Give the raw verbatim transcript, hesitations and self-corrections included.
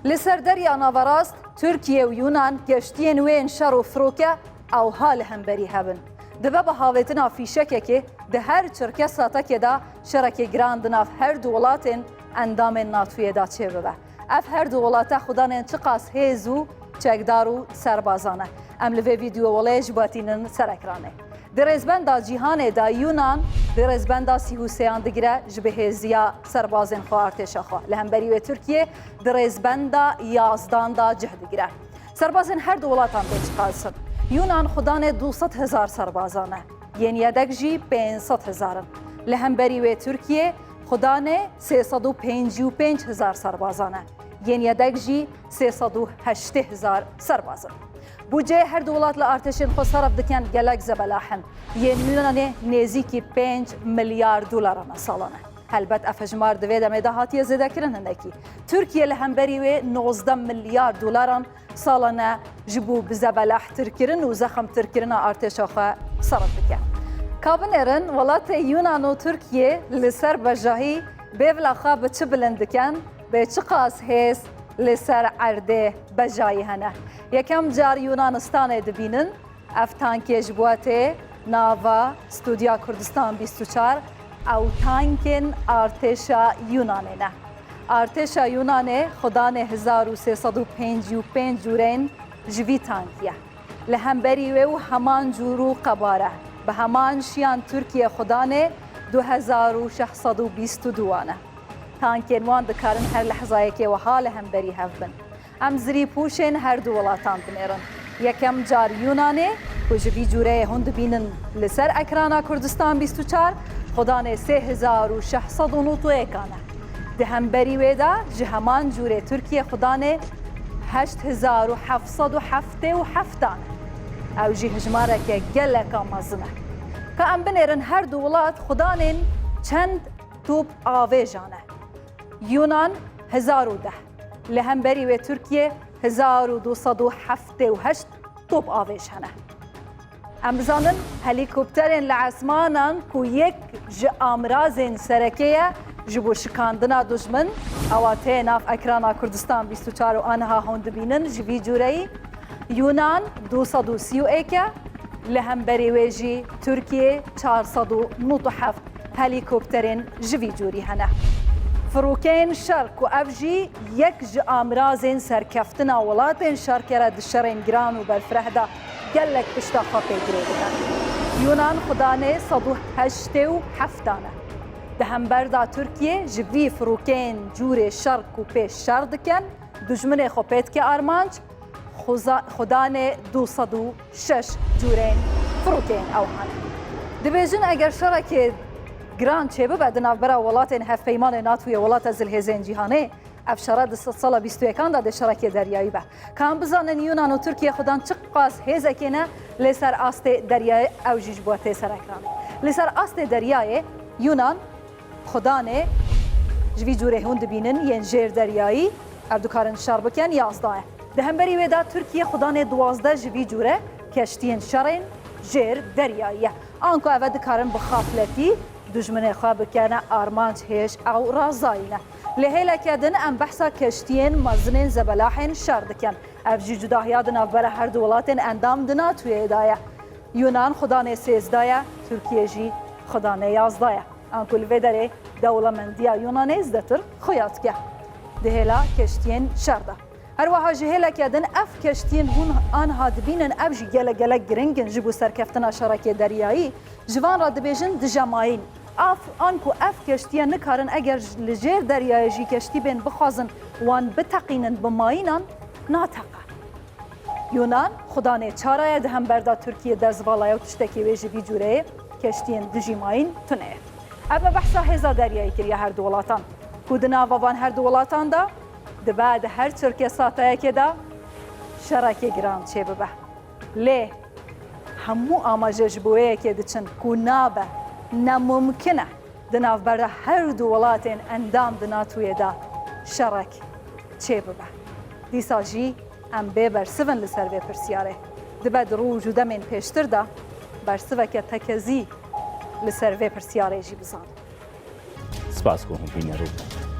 Li ser Derya Naverast, Tirkiye û Yunan geştiyên wê yên şer û firoke ewha li hemberî hev in. Dibe bi havêtina fîşekekê di her çirke satekê de şerekê giran di nav her du welatên endamên NATOyê de çêbibe. Ev her du welate xudanên çiqas hêz û çekdar û serbazan e. Em li vê vîdyoyê ji bo tînin ser ekranê. Di rêzbenda cîhanê de Yunan di rêzbenda sî û sêyan digire ji bihêziya serbazên xwe, artêşa xwe. Li hemberî wê Tirkiye di rêzbenda yazdan de cih digire. Serbazên her du welatan bê çiqas in. Yunan xudanê du sed hezar serbazan e. Yên yedek jî pênc sed hezar in. Li hemberî wê Tirkiye xudanê sê sed û pêncî û pênc hezar serbazan e. Yên yedek jî sê sed û heştê hezar serbaz in. Budceyê her du welat li artêşên xwe seref dikin gelek zebelah in. Yên Yunanê nêzîkî pênc milyar dolar e salane. Helbet ev hejmar di vê demê de hatiye zêdekirin hinekî. Tirkiye li hemberî wê nozdeh milyar dolaran salane ji bo bi zebelahtirkirin û zexmtirkirina artêşa xwe seref dike. Ka binêrin, welatê Yunan û Tirkiye li ser bejahî bêvla xwe bi çi bilind dikin, bê çiqas hêz li ser erdê bejahî hene. Yekem car Yunanistanê dibînin, ev tankê ji bo tê nava Stûdya Kurdistan bîst û çar, ew tankên artêşa Yunanê ne. Artêşa Yunanê xudanê hezar û sê sed û pêncî û pênc cûrên ji vî tankî ye. Li hemberî wê û heman cûr û qebar e. Bi heman şiyan Tirkiye xudanê du hezar û şeş sed û bîst û du wan e. Tankên wan dikarin her lehzayekê wiha li hemberî hev bin. Em zirîpûşên her du welatan dinêrin. Yekem car Yunanê, ku ji vî cûreyê hûn dibînin li ser ekrana Kurdistan bîst û çar, xudanê sê hezar û şeş sed û nod û yek an e. Di hemberî wê de ji heman cûrê Tirkiye xudanê heşt hezar û heft sed û heftê û heft an e. Ew jî hejmareke geleka mezin e. Ka em binêrin her du welat xudanên çend top avêjan e. Yunan hezar û deh. Li hemberî wê Tirkiye hezar û du sed û heftê û heşt top avêj hene. Em bizanin, helîkopterên li esmanan ku yek ji amirazên sereke ye ji bo şikandina dijmin, ewa tê nav ekrana Kurdistan bîst û çar û aniha hûn dibînin ji vî cûreyî. Yunan du sed û sî û yek e, li hemberî wê jî Tirkiye çar sed û nod û heft helîkopterên ji vî cûrî hene. Firokeyên şer ku ev jî yek ji amirazên serkeftina welatên şerker e di şerên giran û berfireh de gelek pişta xwe pê girê dike. Yunan xudanê sed û heştê û heft an e. Di hember de Tirkiye ji vî firokeyên cûrê şer ku pê şer dikin, dijminê xwe pê dike armanc, xuza-, xudanê du sed û şeş cûrên firokeyên ew hene. Dibêjin eger şerekê giran çêbibe di navbera welatên hevpeymanê NATOyê, welata zilhêzên cîhanê, ev şere di sedsala bîst û yekan de dê şerekê deryayî be. Ka em bizanin Yunan û Tirkiye xudan çiqas hêzekê ne, lê ser astê deryayê ew jî ji bo tê ser ekranê. Li ser astê deryayê Yunan xudanê ji vî cûrê hûn dibînin yên jêr deryayî, ev dikarin şer bikin, yazda ye. Di hemberî wê de Tirkiye xudanê duwazdeh ji vî cûre keştiyên şerên jêr deryayî ye. Anku eve dikarin bi xafletî dijminê xwe bikene armanc hêj ew razayî ne. Lê hêleke din em behsa keştiyên mezinên zebelahên şer dikin. Ev jî cudahiya di navbera her du welatên endam di NATOyê de ye. Yunan xudanê sêzdeh ye, Tirkiye jî xudanê yazdeh ye. Anku li vê derê dewlemendiya Yunanê zêdetir xuya dike di hêla keştiyên şer de. Her wiha ji hêleke din ev keştiyên hûn aniha dibînin, ev jî gelek gelek giring in ji bo serkeftina şerekê deryayî. Ji van re dibêjin dijemayîn. Af, anku ev keştiye nikarin eger ji, li jêr deryayê jî keştî bên bixwazin wan biteqînin bi mayînan, nateqe. Yunan, xudanê çara ye, di hember de Tirkiye destvala ye û tiştekî wê ji vî cûreyê keştiyên dijî mayîn tune ye. Ev me behsa hêza deryayî kiriye her du welatan, ku di nava van her du welatan de dibe di her çirkesateyekê de şerekê giran çêbibe. Lê hemû amaje ji bo wê yekê diçin ku nabe, ne mumkin e di navbera her du welatên endam di NATOyê de şerek çêbibe. Dîsa jî em bê bersiv in li ser vê pirsyarê. Dibe di roj û demên pêştir de bersiveke tekezî li ser vê pirsyarê jî bizanin. Spas ku hûn bînerû bûn.